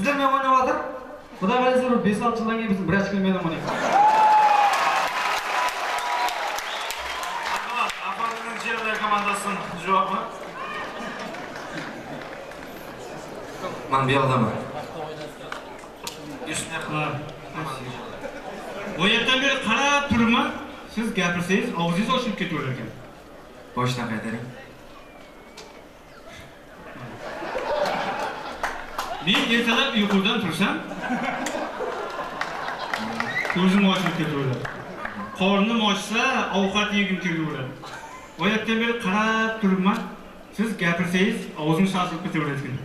Сіздермен ойнап жатыр. Құдай қаласа, бір 5-6 жылдан кейін біздің брячкаменен ойнаймыз. Мархабат, Афандының жерлер командасының жауабы. Man bu yoqdaman. Үстіне. Boyatdan beri qarab turibman. Siz gapirsangiz og'zingiz ochilib ketaverar ekan. Boshdan qaytaring. Men ertalab uyqudan tursam, ko'zim ochilib ketaveradi. Qornim ochsa, ovqat yegim kelaveradi. Boyatdan beri qarab turibman. Siz gapirsangiz og'zim ochilib ketaverar ekan.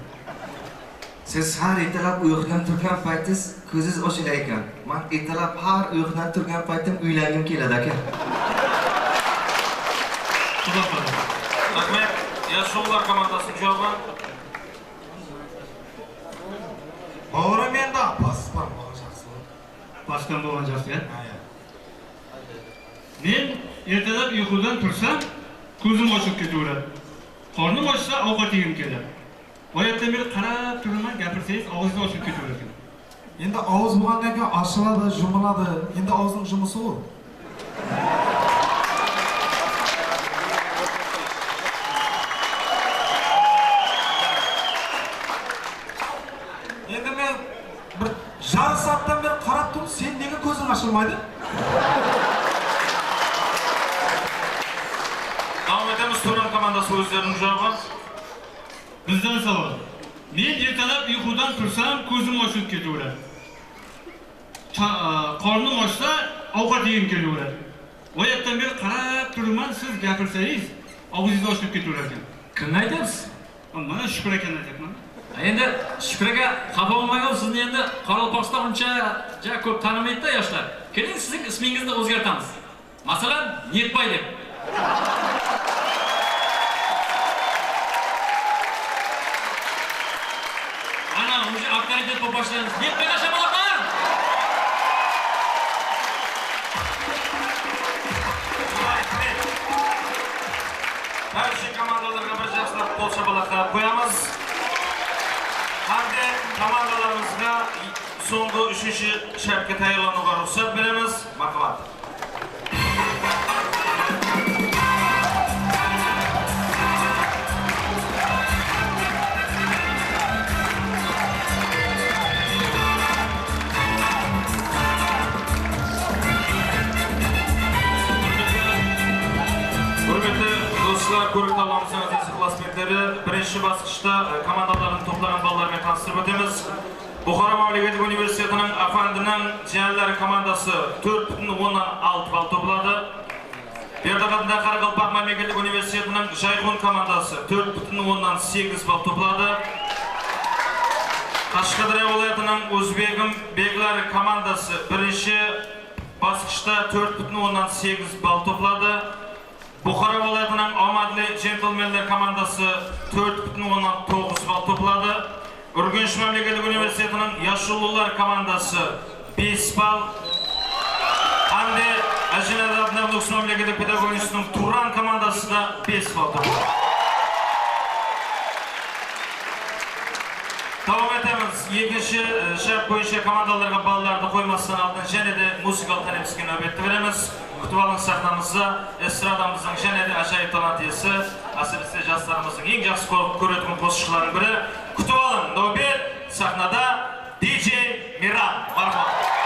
Siz har ertalab uyqudan turgan paytingiz ko'zingiz ochilar ekan. Men ertalab har uyqudan turgan paytim uylangim keladi aka. Xudo xohlasa. Rahmat. Yoshlar komandasining javobi. Бауырым, енді апасы бар болған жақсы ғой. Pasdan bo'lgan yaxshi, ya. Ha, ya. Men ertalab uyqudan tursam, ko'zim ochilib ketaveradi. Qornim ochsa, ovqat yegim keladi. Boyatdan beri qarab turibman, gapirsangiz og'zingiz ochilib ketaverar ekan. Енді ауыз болғаннан кейін ашылады, жұмылады. Енді ауыздың жұмысы ол. Енді мен бір жарым сағаттан бері қарап тұрмын, сен неге көзің ашылмайды? Davom etamiz. Turan komandasi o'zlarining javobi. Bizdan savol. Men ertalab uyqudan tursam, ko'zim ochilib ketaveradi. Qornim ochsa, ovqat yegim kelaveradi. Boyatdan beri qarab turibman, siz gapirsangiz og'zingiz ochilib ketaverar ekan. Kimni aytyapsiz? Mana Shukur akani aytyapman. Endi Shukur aka, xafa bo'lmang, sizni endi Qoraqalpog'iston uncha ja ko'p tanimaydi-da yoshlar. Keling, sizning ismingizni o'zgartamiz. Masalan, Niyetboy deb. Ana, уже avtoritet bo'lib boshlaymiz. Niyetboyga shapaloqlar! Barcha komandalarga bir жақсылап qo'l shapaloqlab qo'yamiz. Hamda komandalarimizga so'nggi 3-shartga tayyorlanuvga ruxsat beramiz. Marhamat. Құрметті достар, көрікті аламыздың әзиз ықыласмендері, бірінші басқышта командалардың топлаған балларымен таныстырып өтеміз. Бұхара мемлекеттік университетінің Афандының жиенлері командасы 4,6 балл топлады. Бердақ атындағы Қарақалпақ мемлекеттік университетінің Жайхун командасы 4,8 балл топлады. Қашқадария уәлаятының Өзбегім беглері командасы бірінші басқышта 4,8 балл топлады. Бұхара уәлаятының Омадли джентльмендер командасы 4,9 балл топлады. Үргеніш мемлекеттік университетінің Яшуллылар командасы 5 балл. Hamda Әжінәді атындағы Нүкіс мемлекеттік педагогика институтының Туран командасы да 5 балл топлады. Davom etamiz. Екінші шарт бойынша командаларға балларды қоймастан алдын және де музыкалық тәнәпіске нәубетті береміз. Күтіп алың сахнамызда эстрадамыздың және де ажайып талант иесі, әсіресе жастарымыздың ең жақсы көретін қосшыларының бірі. Күтіп алың, нәубет сахнада DJ Миран. Мархабат.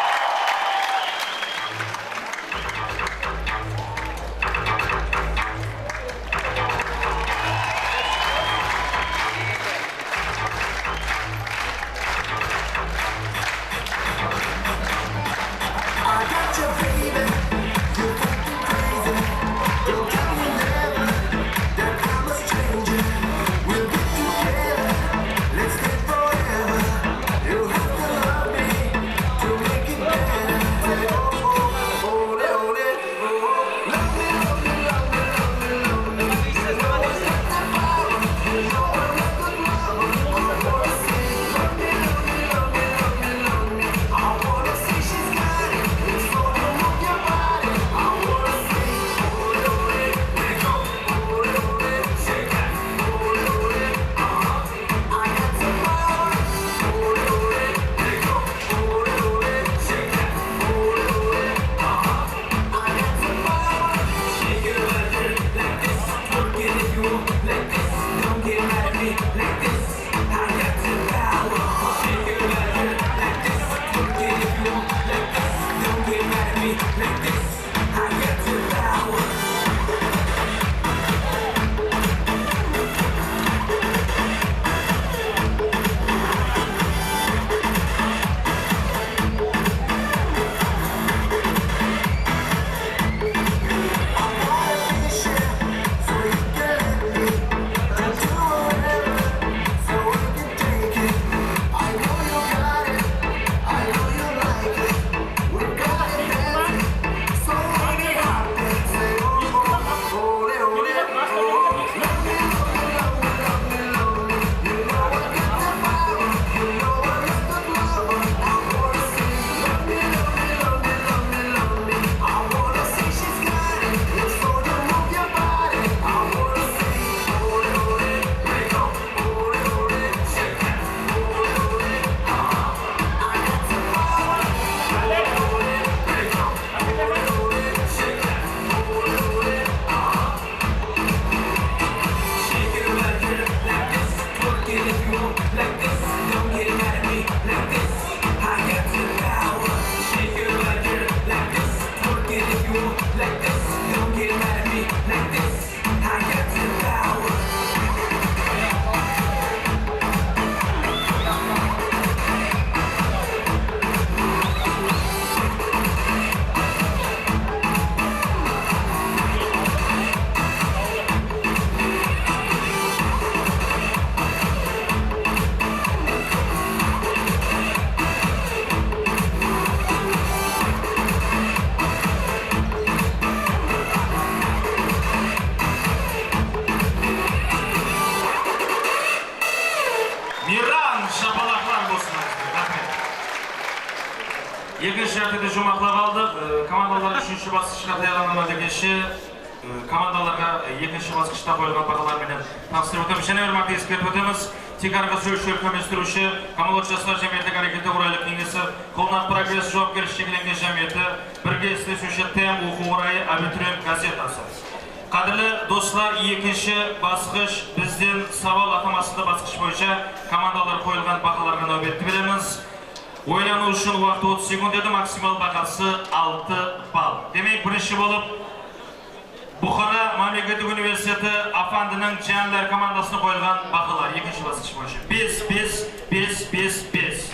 Шартты жумақлап алдық. Командалар үшінші басқышқа даярданма дегенше, командаларға екінші басқышта қойылған бағаларменен таныстырып өтеміз. Және бір мәрте ескертіп өтеміз. Тикарғы сөз шөлкеместіруші Камалот жастар жамиеттік әрекеті Орайлық кеңесі, Қолнақ прогресс жауапкершілігі шекленген жамиеті, бірге істесуші ТЭМ оқу орайы, Абитуриент газетасы. Қадірлі достар, екінші басқыш бізден сауал атамасында басқыш бойынша командалар қойылған бағаларға нәубетті береміз. Ойлану үшін уақыт 30 секунд еді, максимал бағасы 6 балл. Демек, бірінші болып Бұхара мемлекеттік университеті Афандының Жанлар командасына қойылған бағалар екінші басқыш бойынша 5, 5, 5, 5, 5.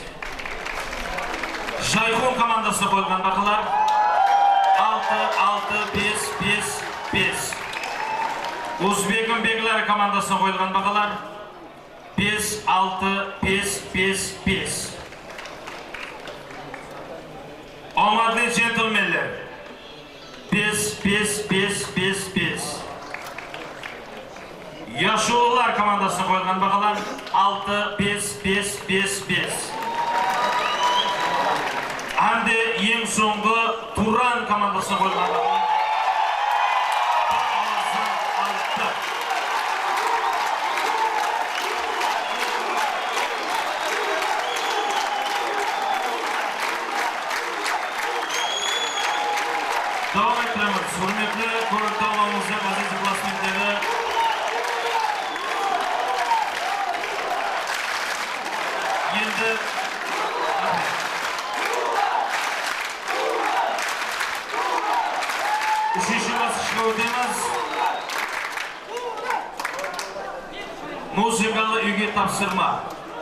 Жайхун командасына қойылған бағалар 6, 6, 5, 5, 5. Узбекин беглері командасына қойылған бағалар 5, 6, 5, 5, 5. Омадли джентльменлер 5, 5, 5, 5, 5. Яшулылар командасына қойылған бағалар 6, 5, 5, 5, 5. Әмде ең соңғы Туран командасына қойылған бағалар 6. Davam ettiremiz. Hürmetli көрікті аламызды aziz ıqlasmentleri. Енді үшінші басқышқа өтеміз. Музыкалы үйге тапсырма.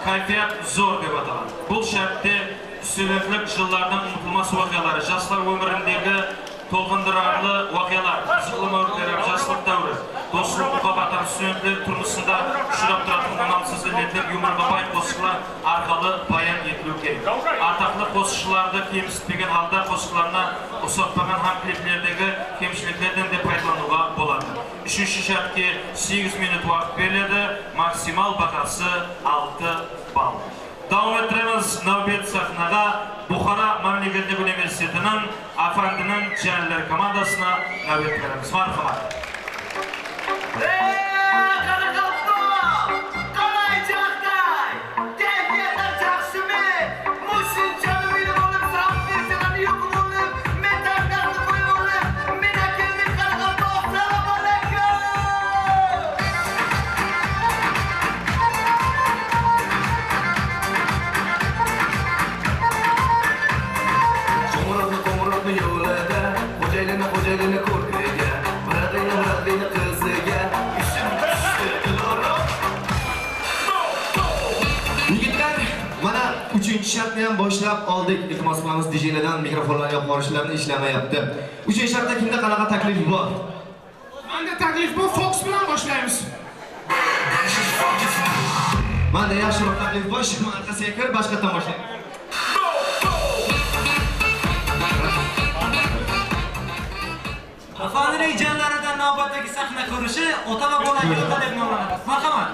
Кайфият зор деп аталады. Бұл шартте студенттік жылдардың ұмытылмас уақиялары, жастар өміріндегі толғындырарлы уақиялар, қызықлы мәуітлер, жастық дәуірі, достық, мұхаббат һәм студенттер тұрмысында ұшырап тұратын ұнамсыз іллеттер юморға бай қосықшылар арқылы баян етілу керек. Атақты қосықшыларды кемсітпеген halda қосықшыларына ұқсатпаған һәм клиплердегі кемшіліктерден де пайдалануға болады. Үшінші шартке 8 минут уақыт беріледі, максимал бағасы 6 балл. Davam ettiremiz navbet sahnaga Buxara Mamlakatlik Universitetining Afandining Janlar komandasına navbat beramiz. Marhamat. Uchinchi shartni ham boshlab oldik. Iltimos qilamiz DJ-lardan mikrofonlarni yoqib yuborishlarini ishlamayapti. Uchinchi shartda kimda qanaqa taklif bor? Menda taklif bor, Fox bilan boshlaymiz. Menda yaxshiroq taklif bor, shuni orqasiga kirib boshqatdan boshlaymiz. Afandining janlaridan navbatdagi sahna ko'rishi ota va bola yo'lda deb nomlanadi. Marhamat.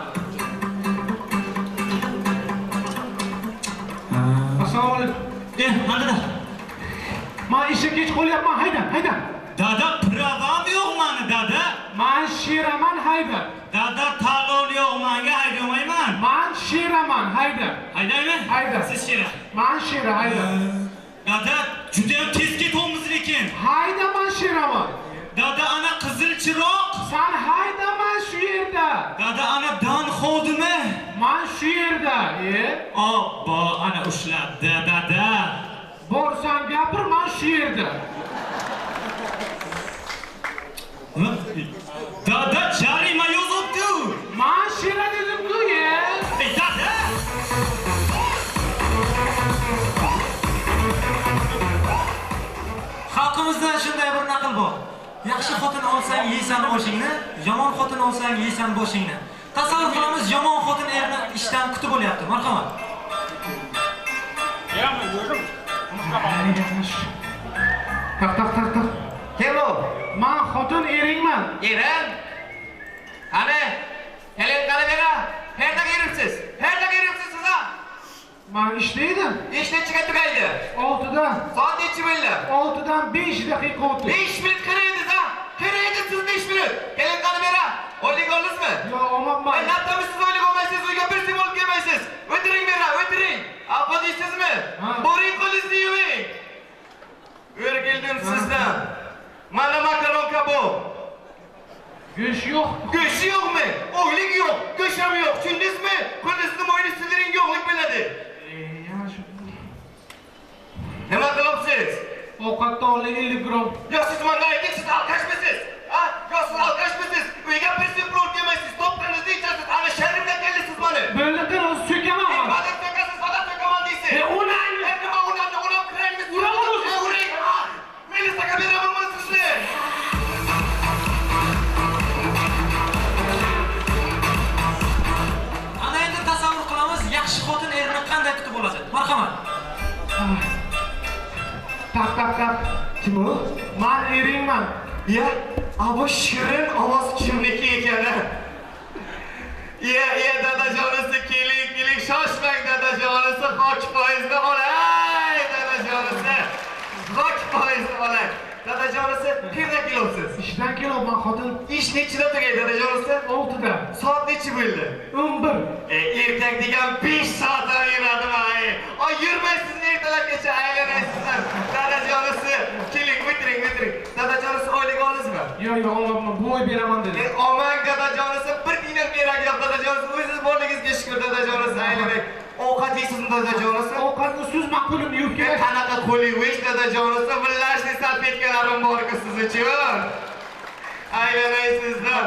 Assalomu alaykum. Dada. Men ishga kech qolyapman, hayda, hayda. Dada, pravam yo'q mani, dada. Men sheraman, hayda. Dada, talon yo'q menga, haydamayman. Men sheraman, hayda. Haydaymi? Hayda. Siz shera. Men shera, hayda. Dada, juda ham tez ketyapmiz lekin. Hayda, men sheraman. Dada, ana qizil chiroq. San hayda, men shu yerda. Dada, ana dan xodimi. Men shu yerda, Obbo, ana ushladi, dada. Borsan gapir, men shu yerda. Dada, jarima yozibdi. Men shera dedim-ku, Dada! Xalqimizda shunday bir naql bor. Yaxshi xotin olsang yeysan oshingni, yomon xotin olsang yeysan boshingni. Tasavvur qilamiz, yomon xotin erni ishdan kutib olyapti. Marhamat. Taq taq taq taq. Kim u? Men xotin eringman. Erim? Qani? Keling, qani bera. Qayerda yuribsiz? Qayerda yuribsiz siz? Men ishda edim. Ish nechiga tugaydi? 6da. Soat nechi bo'ldi? 6dan 5 daqiqa o'tdi. 5 minut qaraydiz ha? Qaraydiz siz 5 minut. Keling qani bera. Oylik oldingizmi? Yo'q, olmabman. Naftamisiz siz oylik olmaysiz, uyga bir sim olib kelmaysiz. O'tiring bera, o'tiring. Ovqat yeysizmi? Boring qo'lingizni yuving. O'rgildim sizdan. Mana makaron kabob. Go'sht yo'q. Go'shti yo'qmi? Oylik yo'q, go'sht ham yo'q. Tushundingizmi? Qo'lingizni moyni sidiring yo'qlik biladi. Nima qilyapsiz? Ovqatda oldin 50 gram. Yo siz menga ayting, siz alkashmisiz? Ha? Yo siz alkashmisiz? Uyga bir sim pul olib kelmaysiz, topqingizni ichasiz, ana sharrimga keldingiz mani. Bo'ldi, qil, o'zi so'kaman. Nimadir so'kasiz, faqat so'kaman deysiz. Onangni. Nima onamni, onam kirangmiz. Uraman o'zi. Uring. Milisaga beraman man sizni. Ana endi tasavvur qilamiz, yaxshi xotin erini qanday kutib oladi. Marhamat. Taq taq taq. Kim u? Men eringman. Ya, bu shirin ovoz kimniki ekani? Ya, ya dadajonisi, keling, keling, shoshmang dadajonisi, xok foizni olay, dadajonisi. Xok foizni olay. Dadajonisi, qayerdan kelyapsiz? Ishdan kelyapman xotin. Ish nechida tugaydi dadajonisi? 6da. Soat nechi bo'ldi? 11. Erkak degan 5 soat ham yuradimi? Ay, yurmaysiz ertalabgacha aylanaysizlar. Dadajonisi, keling, o'tiring, o'tiring. Dadajonisi oylik oldingizmi? Yo'q, yo'q, olmabman. Bu oy beraman dedi. Omang dadajonisi, bir tiyin kerak yo'q dadajonisi. O'zingiz borligingizga shukr dadajonisi, aylanay. Ovqat yeysizmi dadajonisi? Ovqatni suzma, qo'limni yuvib kelay. Qanaqa qo'l yuvish dadajonisi? Villashli salfetkalarim bor-ku siz uchun. Aylanaysizlar.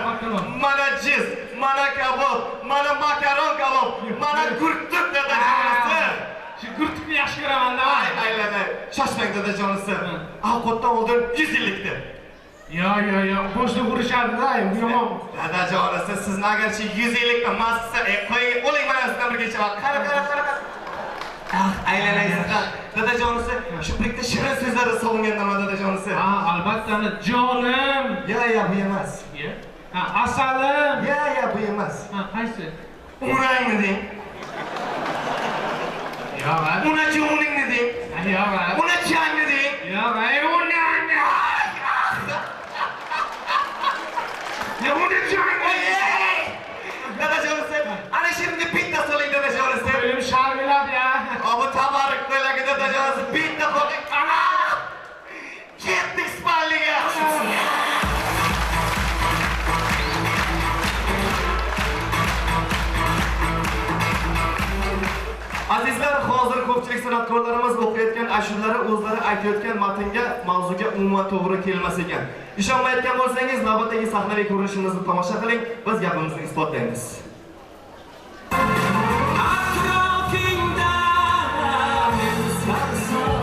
Mana jiz, mana kabob, mana makaron kabob, mana gurtut dadajonisi. Shu gurtutni yaxshi ko'raman-da. Ay, aylanay. Shoshmang dadajonisi. Ovqatdan oldin 150 ta. Yo, yo, yo, boshliq urishadi-da, yomon. Dadajonisi, sizni agarchi 150 ta mast qilsa, qo'ying, o'ling mana sizdan birga ichaman. Qara, qara, qara. Ah, aylanaysizlar. Dadajonisi, shu bitta shirin so'zlarni sog'inganman dadajonisi. Ha, albatta, jonim. Ya, ya, bu emas. Ya. Ha, asalim. Ya, ya, bu emas. Ha, qaysi? Unangni deng. Yo'q, ha. Unachi uningni deng. Yo'q, ha. Unachangni deng. Yo'q, ay, unangni. Ya, unachangni. Dadajonisi, ana shimdi bitta soling dadajonisi. O'lim sharmilab ya. Abu tabarruk qo'ylagi dadajonisi bitta qo'ying. Ana! Ketdik spalliga. Azizlar, hozir ko'pchilik san'atkorlarimiz o'qiyotgan ashulari o'zlari aytayotgan matnga, mavzuga umuman to'g'ri kelmas ekan. Ishonmayotgan bo'lsangiz, navbatdagi sahnaviy ko'rinishimizni tomosha qiling, biz gapimizni isbotlaymiz. Atrofingda men sarson.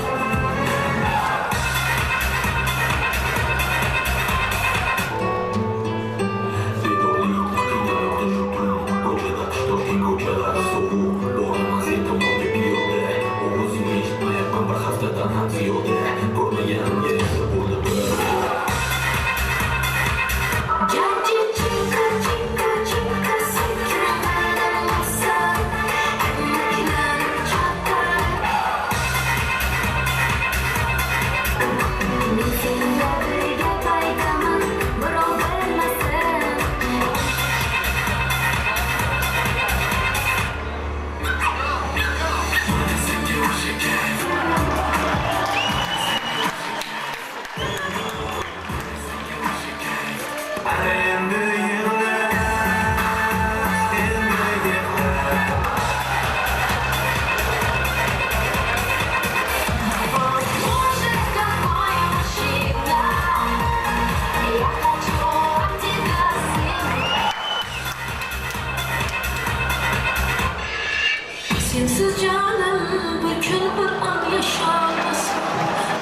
Sensiz canım bir gün bir an yaşamaz.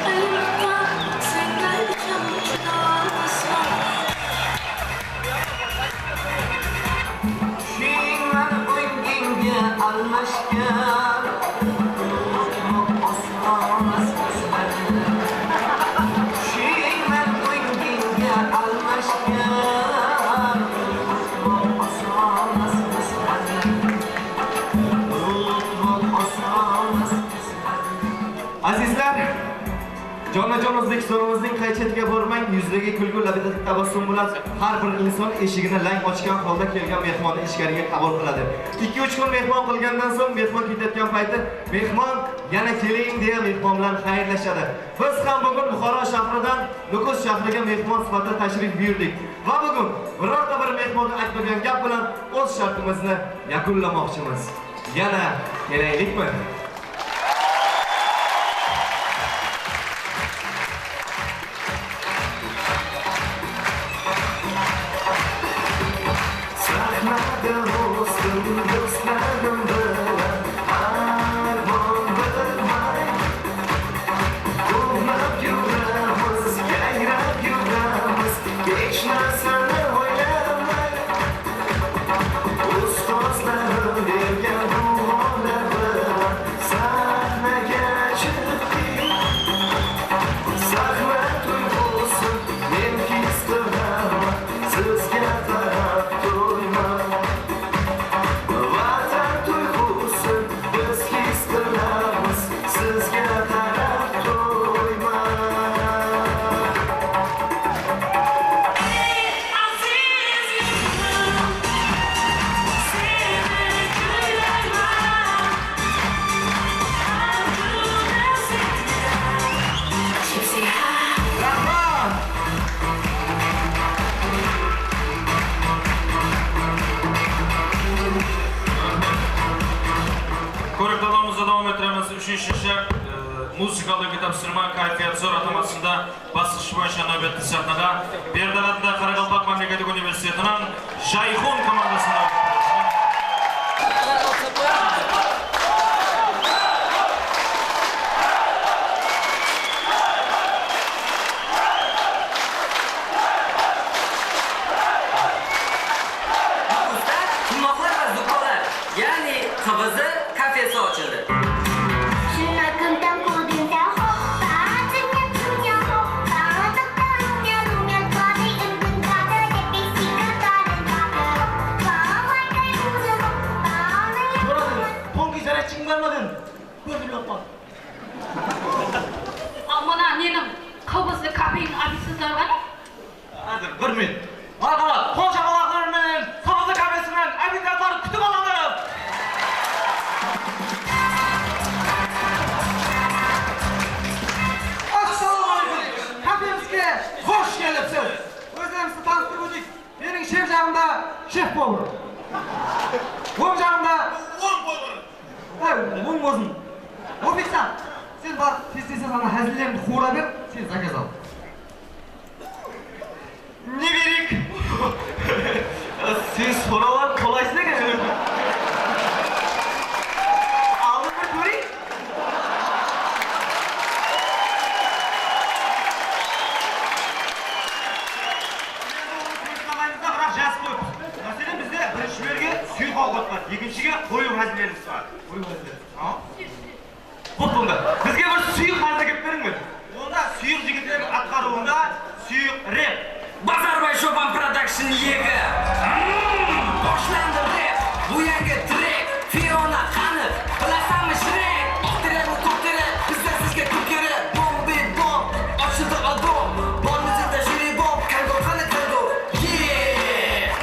Ayrılıktan senle canım çıkamaz. Tushingman o'ngingga almashgan, osmonmas bizlarni. Tushingman o'ngingga almashgan, osmonmas bizlarni. Unutmoq oson. Jonajon O'zbekistonimizning qay chetiga bormang, yuzidagi kulgu, labidagi tabassum bilan har bir inson eshigini lang ochgan holda kelgan mehmonni ichkariga qabul qiladi. 2-3 kun mehmon qilgandan so'ng mehmon ketayotgan payti mehmon yana keling deya mehmon bilan xayrlashadi. Biz ham bugun Buxoro shahridan Nukus shahriga mehmon sifatida tashrif buyurdik va bugun birorta bir mehmonga aytmagan gap bilan o'z shartimizni yakunlamoqchimiz. Yana kelaylikmi? Музыкалық тапсырма кайфият зор атамасында басқыш бойынша нәубетті сахнаға Бердақ атындағы Қарақалпақ мемлекеттік университетінің Жайхун командасына. Nukusda qumloqlar va zuqolar, ya'ni QVZ kafesi ochildi. Mına менің QVZ кафенің официанттары қане? Қазір бір минут. Мархабат, қол шапалақтарымен QVZ кафесінің официанттарын күтіп аламыз. Ассалаумағалейкум. Кафемізге қош келіпсіз. Өздеріңізді таныстырып өтейік. Менің шеп жағымда шеф повар. Оң жағымда оң повар. Оң болсын. Официант, сен бар, тез-тез ана әзілдеріңді қуыра бер, сен заказ ал. Не берейік? Сен сұрауға қолайсың екен. Алып бір көрейік. Бірақ жас көп. Мәселен, бізде бірінші белгі сұйық ауқат бар, екіншіге қою әзілдеріміз бар. Қою әзілдер. Болды онда. Бізге бір сұйық әзіл әкеліп беріңдер. Онда сұйық жігіттердің атқаруында сұйық рэп. Базарбай Шопан Продакшн 2. Boshlandı rap, bu yangi trek. Fiona qani, bilasanmi Shrek? Oq teragi, ko'k teri, bizlar sizga ko'p kerak. Bombi bom, ochildi albom. Bormi senda shiribom, Kango qani Kango. Yeah!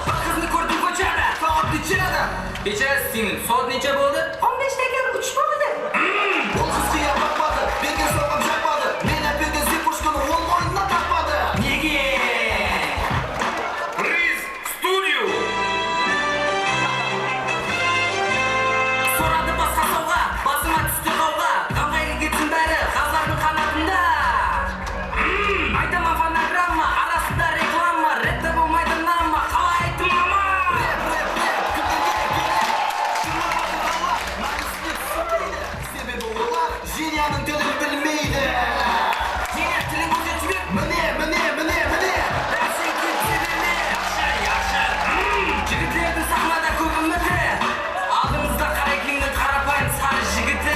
Bir qizni ko'rdim ko'chada, soat nechada? Kechirasiz singlim, soat necha bo'ldi? 15 dakika 3 bo'ldi. Ол қыз қия бақпады, берген соққым жақпады. Мен әперген зипушканы ол мойнына тақпады. Неге? Приз студию! Сорады басқа сауға, басыма түсті қауға. Қанғайғы кетсін бәрі, қазардың қанатында. Айтаман фонограмма, арасында реклама. Рэпте болмайды нама, қалай айттым мама? Рэп, рэп, рэп, кімдерге керек? Шырмаған бала, мәнісіне түсінбейді. Себебі олар Женяның тілін білмейді. Женя, тілін көрсетіп жібер. Міне, міне, міне, міне. Бәрсен кетсе берме. Яқшы, яқшы. Жігіттердің сахнада көп үміті. Алдымызда Қарекеңнің қарапайым сары жігіті.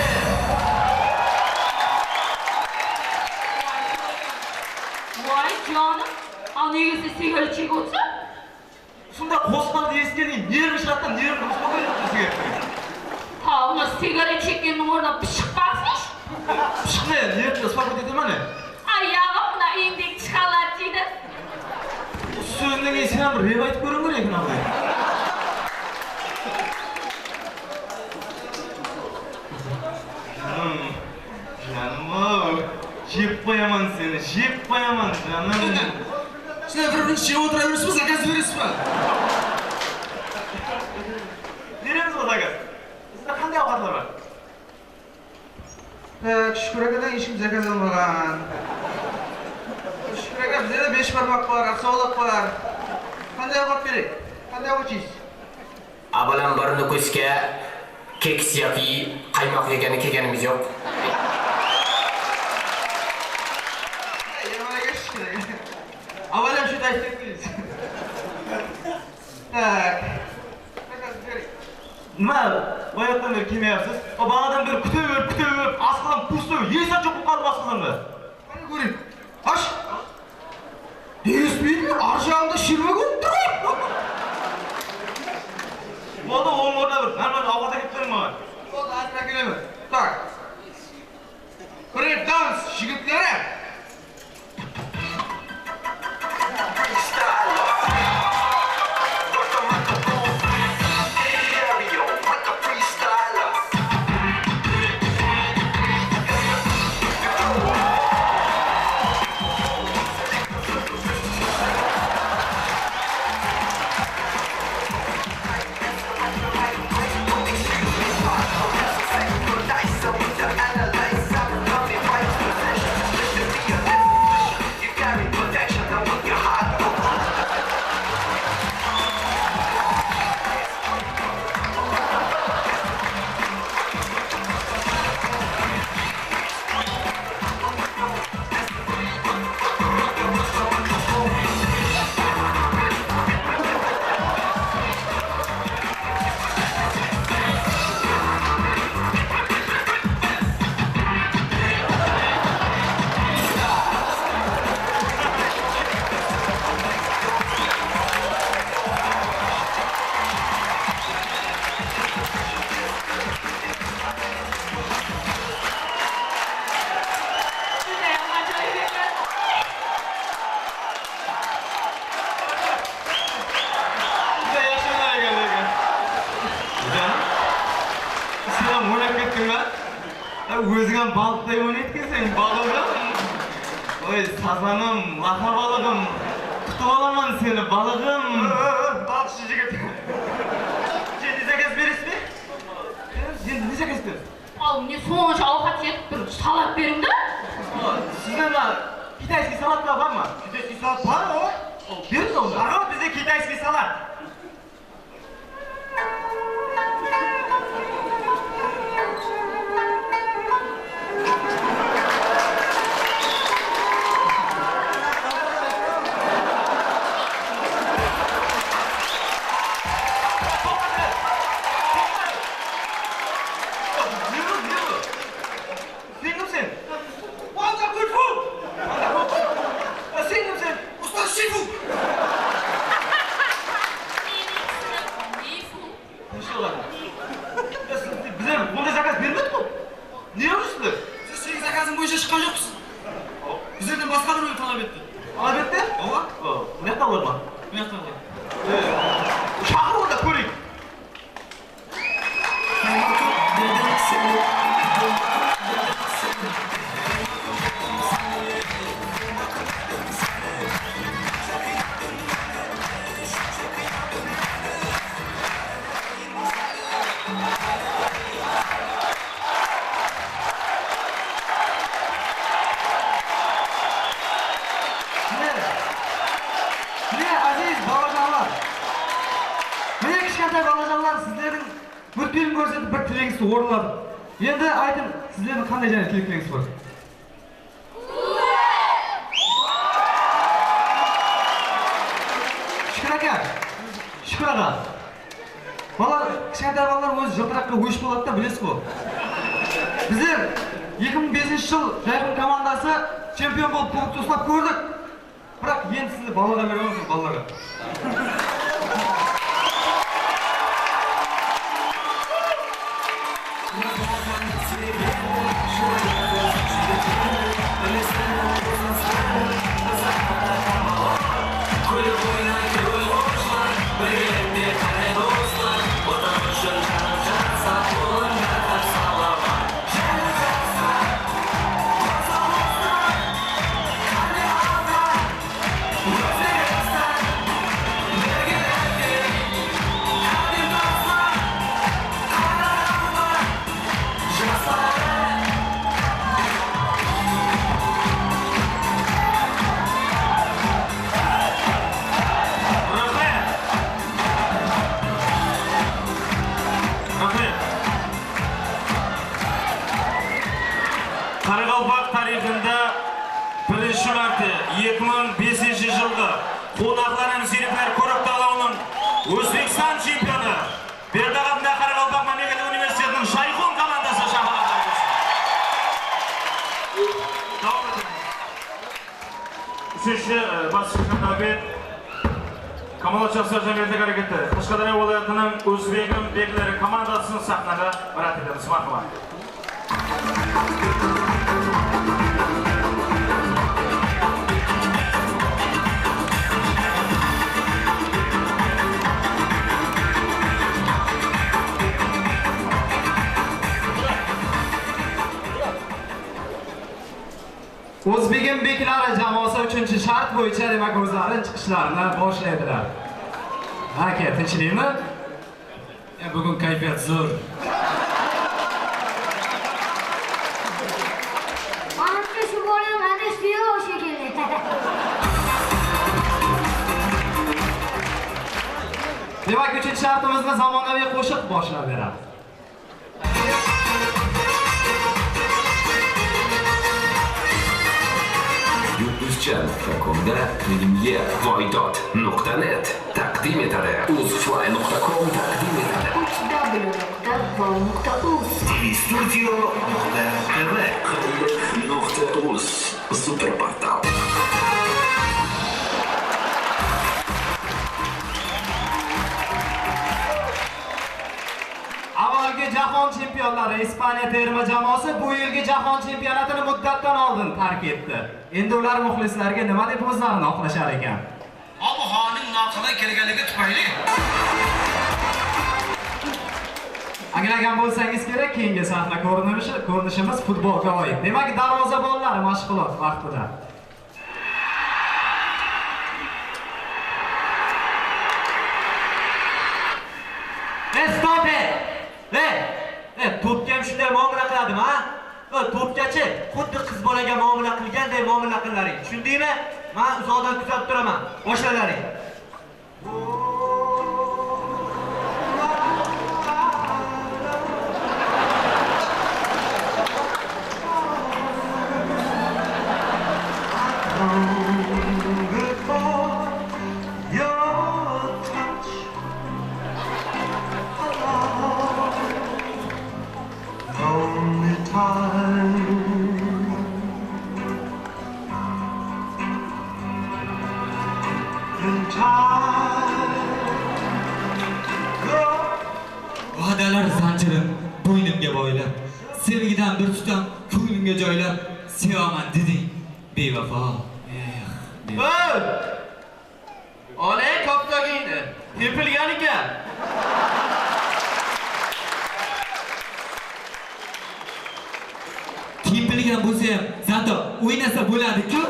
Voy jonim, al nega siz sigaret chekib o'tsa? Сонда қосқанды естігеннен нерві шығады да, нерві успокоить бізге. Ha, uni sigaret chekkanning o'rnida pishiq bosmish. Пышық не, ерті успокоить ете ма не? Аяғым мына үйіңдегі тышқанларды жейді. Сөзінен кейін сен бір реп айтып көруің керек екен ағай. Жаным, жаным-ау, жеп қояман сені, жеп қояман, жаным. Сіздер бір-бірін жеп отыра бересіз бе, заказ бересіз бе? Береміз ғой заказ. Сізде қандай ауқатлар бар? Так, Шүкір акадан ешкім заказ алмаған. Шүкір ака, бізде де бешбармақ бар, ақсаулақ бар. Қандай ауқат керек? Қандай ауқат жейсіз? Avvalambor Nukusga keks yoki qaymoq yegani kelganimiz yo'q. Ерман ака, Шүкір ака. Авалам что-то айтып кеттіңіз. Так. Заказ берейік. Nima, boyoqdan beri kelmayapsiz? O бағанадан бері күтіп, күтіп, асқазан пустой, есат жоқ болып қалды асқазанда. Қане көрейік. Аш. Деспейді, ар жағында шербе көрініп тұр ғой. Болды, оның орнына бір нормальный ауқат әкеліп берің маған. Болды, әзір әкелемін. Так. Брейк данс жігіттері. Judayam ajoyib ekan. Juda yaxshi o'ynar ekan lekin. Жаным, сен ham o'ynab ketding ba? O'zing ham baliqday o'ynaydi ekensang, balig'im. Oy, sazanim, laqa balig'im. Tutib olaman seni, balig'im. Baliqchi jigit. Енді заказ бересіз бе? Енді не заказ бересіз? Ал мне сонша ауқат жедік, бір салат берің да. Сізде мына китайский салат та бар ма? Китайский салат бар ғой. Беріңіз онда. Бар ғой бізде китайский салат. Не бұл, не бұл? Сен кімсің? Ванда Кунг-фу! Сен кімсің? Ұстаз Шифу! Менің ісімім Мифу. Не олар? Біздер ондай заказ бермедік қой. Не ұрысты? Сіз сенің заказың бойынша шыққан жоқсыз. Біздерден басқа біреу талап етті. Талап етті? Ауа. Мына жақта олар ма? Мына жақта олар. Шақыр онда көрейік. Міне, міне, әзиз балажанлар. Міне, кішкентай балажанлар, сіздердің мультфильм көрсетіп бір тілегіңізді орындадым. Енді айтын, сіздердің қандай және тілектеріңіз бар? Шүкір ака, Шүкір аға. Бала, кішкентай балалар өзі жылтыраққа өш болады да, білесіз ғой. Біздер 2005 жыл Жайқын командасы чемпион болып кубокты ұстап көрдік. Бірақ енді сізді балаға бере алмаймыз, балаларға. Thank you. Qoraqalpoq tarixında birinchi marta 2005 жылғы Qonaqlar ham zeriklar ko'rik tanlovining O'zbekiston chempioni Berdaq atındağı Qaraqalpaq Mámleketlik Universitetining Shayxon komandasi shahodat oldi. Davom etamiz. Uchinchi bosqichga navbat Kamolot Yoshlar Jamiyatlik Harakati Qashqadaryo viloyatining O'zbegim beklari komandasini sahnaga rad etamiz. Marhamat. O'zbegim beklari jamoasi 3-shart bo'yicha demak o'zlari chiqishlarini boshlaydilar. Aka, tinchlikmi? Bugun kayfiyat zo'r. Manimcha shu bolam adashdi yo'q shekilli. Demak, 3-shartimizni zamonaviy qo'shiq boshlab beradi. Yulduzcha.com'da Premier Voydot.net taqdim etadi. Uzfly.com taqdim etadi. 3w.voy.uz tvstudio.tv Qiliq.uz Superportal. Avvalgi jahon chempionlari Ispaniya terma jamoasi bu yilgi jahon chempionatini muddatdan oldin tark etdi. Endi ular muxlislarga nima deb o'zlarini oqlashar ekan? Ob-havoning noqulay kelganligi tufayli Anglagan bo'lsangiz kerak, keyingi sahna ko'rinishimiz futbolga oid. Demak, darvozabonlar mashg'ulot vaqtida. Stop! To'pga ham shunday muomala qiladimi, ha? To'pgachi xuddi qiz bolaga muomala qilganday muomala qilaring. Tushundingmi? Men uzoqdan kuzatib turaman. Boshlalaring. Va'dalar zanjirim bo'ynimga boylab, sevgidan bir tutam ko'nglimga joylab, sevaman deding bevafo. Eh, olay koptogingni, tepilgan ekan. Tepilgan bo'lsa ham, zato o'ynasa bo'ladi-ku.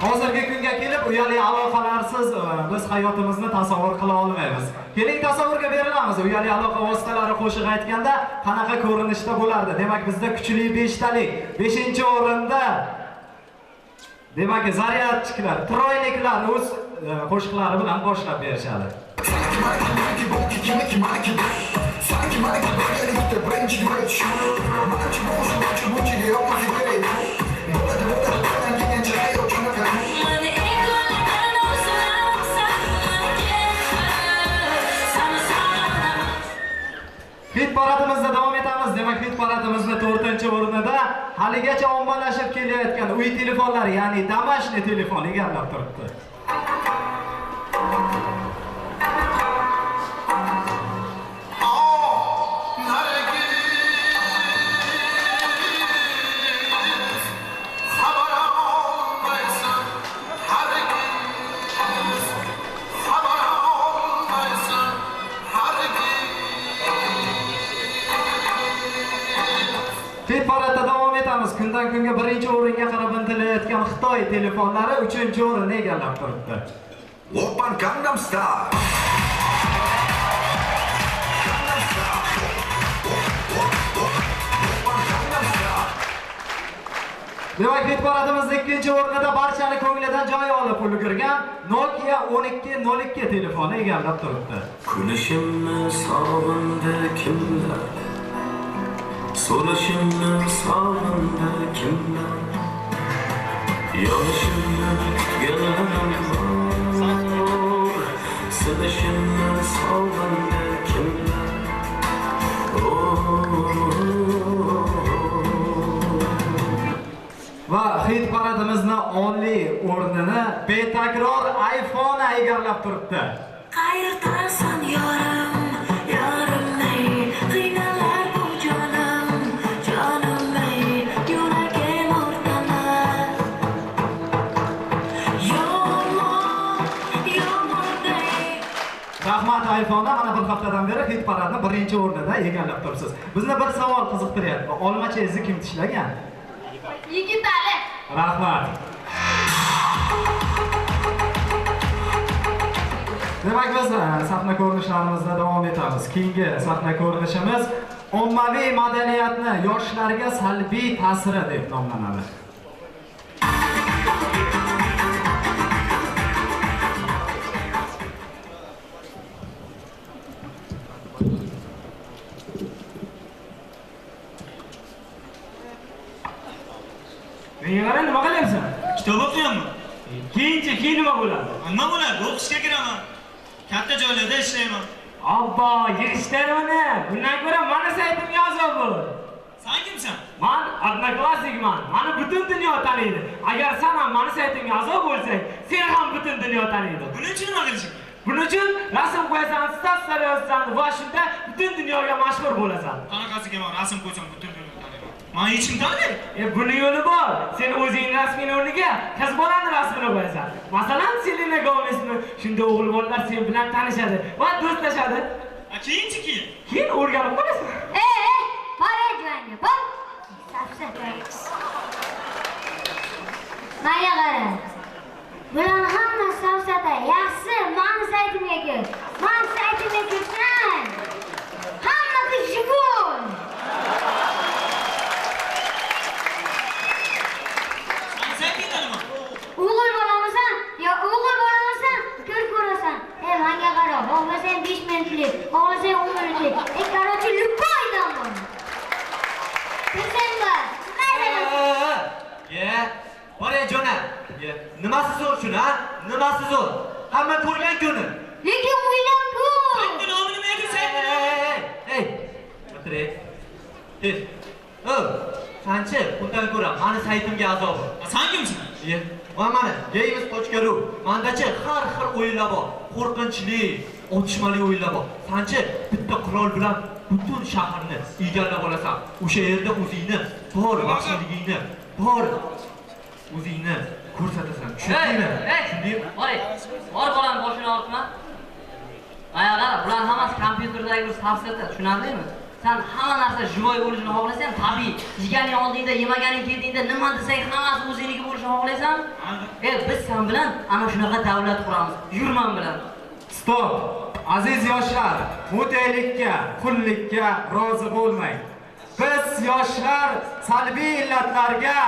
Hozirgi kunga kelib uyali aloqalarsiz biz hayotimizni tasavvur qila olmaymiz. Keling tasavvurga berilamiz. Uyali aloqa vositalari qo'shiq aytganda qanaqa ko'rinishda bo'lardi? Demak, bizda kuchli beshtalik 5-o'rinda demak, zaryadchiklar, troyniklar o'z qo'shiqlari bilan boshlab berishadi. Hit paradimizda davom etamiz. Demak, hit paradimizni 4-o'rnida haligacha ommalashib kelayotgan uy telefonlari, ya'ni домашний telefon egallab turibdi. Kundan kunga 1-o'ringa qarab intilayotgan Xitoy telefonlari 3-o'rinni egallab turibdi. Open Gangnam Style. Demak, hit paradimizning ikkinchi o'rnida barchani ko'nglidan joy olib ulgurgan Nokia 1202 telefoni egallab turibdi. Kulishimni sog'indi kimlar? So'rashimni sog'indi kimlar? Yonishimni kutganlar bor, sinishimni sog'indi kimlar? Va hit paradimizni oliy o'rnini betakror iPhone egallab turibdi. Qayerdasan yorim, yorim ey, qiynalar bu jonim, jonim ey, yuragim o'rtanar. Yomon, yomon ey. Rahmat iPhone'a, mana bir haftadan beri hit paradni birinchi o'rnida egallab turibsiz. Bizni bir savol qiziqtiryapti. Olmachangizni kim tishlagan? Yigitali. Rahmat. Demak, biz sahna ko'rinishlarimizda davom etamiz. Keyingi sahna ko'rinishimiz ommaviy madaniyatni yoshlarga salbiy ta'siri deb nomlanadi. Menga qara, nima qilyapsan? Kitob o'qiyapman. Keyinchi, keyin nima bo'ladi? Nima bo'ladi? O'qishga kiraman. Katta joylarda ishlayman. Obbo, yig'ishlar uni. Bundan ko'ra mani saytimga a'zo bo'l. Sen kimsan? Man odnoklassnikman. Mani butun dunyo taniydi. Agar sen ham mani saytimga a'zo bo'lsang, seni ham butun dunyo taniydi. Buning uchun nima qilishim? Buning uchun rasm qo'yasan, statslar yozasan va shunda butun dunyoga mashhur bo'lasan. Qanaqasiga men rasm qo'ysam butun dunyo taniydi? Mani hech kim tanimaydi. Buni yo'li bor. Sen o'zingning rasmingni o'rniga qiz bolani rasmini qo'yasan. Masalan, Selena Gomez'ni. Shunda o'g'il bolalar sen bilan tanishadi va do'stlashadi. Keyinchi keyin? Keyin o'rganib qolasan. Ey, bor joyingga, bor. Safsata. Menga qara. Bularni hammasi safsata. Yaxshisi, mani saytimga kel. Mani saytimga kelsang, hammasi живой. O'g'il bolamisan? Yo, o'g'il bolamisan? Kir ko'rasan. Ey, menga qara, xohlasang 5 minutlik, xohlasang 10 minutlik. Ey, короче, любой dam bor. Kirsang bor. Ye, bor ey jo'na. Ye, nimasi zo'r shuni, ha? Nimasi zo'r? Hamma ko'rgan kuni. Lekin o'ylab ko'r. Saytni nomi nima edi, saytni? Ey, o'tir ey. Tez. O, sanchi, undan ko'ra mani saytimga a'zo bo'l. Sen kimsan? Ye, va mana games.ru. Mandachi har xil o'yinlar bor. Qo'rqinchli, otishmali o'yinlar bor. Sanchi bitta qurol bilan butun shaharni egallab olasan. O'sha yerda o'zingni bor vahshiyligingni, bor o'zingni ko'rsatasan. Tushundingmi? Tushundingmi? Bor, bor bolani boshini og'ritma. Mana qara, bular hammasi kompyuterdagi bir safsata, tushunarlimi? Sen hamma narsa живой bo'lishini xohlasang, tabiiy. Yeganing oldingda, yemaganing keldingda, nima desang hammasi o'zingniki bo'lishini xohlaysan? Biz sen bilan ana shunaqa davlat quramiz. Yur men bilan. Stop! Aziz yoshlar, muteylikka, qullikka rozi bo'lmang. Biz yoshlar salbiy illatlarga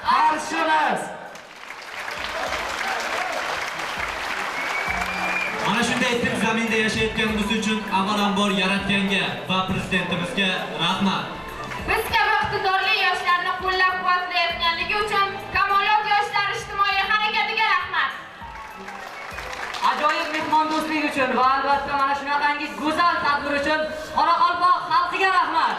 qarshimiz. Mana shunday tinch zaminda yashayotganimiz uchun avvalambor Yaratganga va prezidentimizga rahmat. Biz kabi iqtidorli yoshlarni qo'llab-quvvatlayotganligi uchun Kamolot yoshlar ijtimoiy harakatiga rahmat. Ajoyib mehmondo'stlik uchun va albatta mana shunaqangi go'zal tadbir uchun Qoraqalpoq xalqiga rahmat.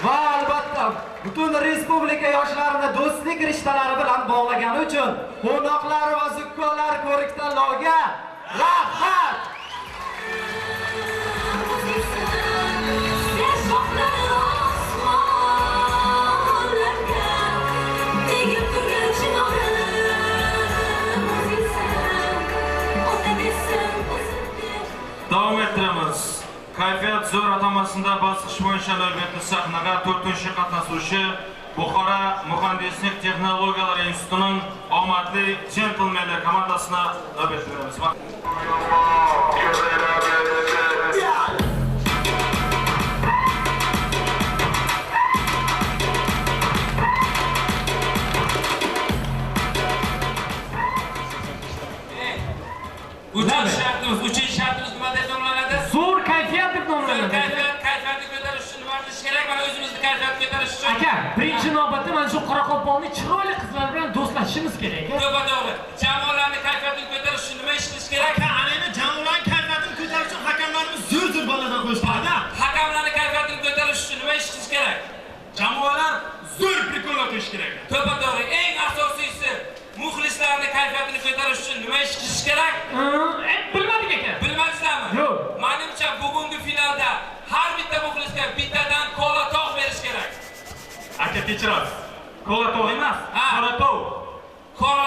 Va albatta butun respublika yoshlarini do'stlik rishtalari bilan bog'lagani uchun qo'noqlar va zukkolar ko'rik tanloviga rahmat. Davom ettiramiz. Kayfiyat zo'r atamasında bosqich bo'yicha navbatli sahnaga 4-qatnashuvchi Buxoro Muhandislik texnologiyalari institutining omadli jentlmenlar komandasina navbat beramiz. Bo'lmaydi. Shartimiz, uchinchi shartimiz nima deb nomlanadi? Zo'r kayfiyat deb Zo'r nomlanadi. kayfiyat, kayfiyatni ko'tarish uchun nima qilish kerak? Mana o'zimizni kayfiyatni ko'tarish uchun. Aka, birinchi navbatda mana shu Qoraqalpoqning chiroyli qizlari bilan do'stlashishimiz kerak, aka. To'g'ri, to'g'ri. Jamoalarni kayfiyatini ko'tarish uchun nima ish qilish kerak? Aka, ana endi jamoalarning kayfiyatini ko'tarish uchun hakamlarimiz zo'r-zo'r bolalar qo'yishadi. Hakamlarning kayfiyatini ko'tarish uchun nima ish qilish kerak? Jamoalar zo'r prikollar qo'yish kerak. To'ppa to'g'ri. Eng asosiysi muxlislarning kayfiyatini ko'tarish uchun nima ish qilish kerak? Bilmadik aka. Bilmadingizlarmi? Yo'q. Menimcha bugungi finalda har bitta muxlisga bittadan kola tog' berish kerak. Aka, kechirasiz. Kola tog' emas, qora tog'. Kola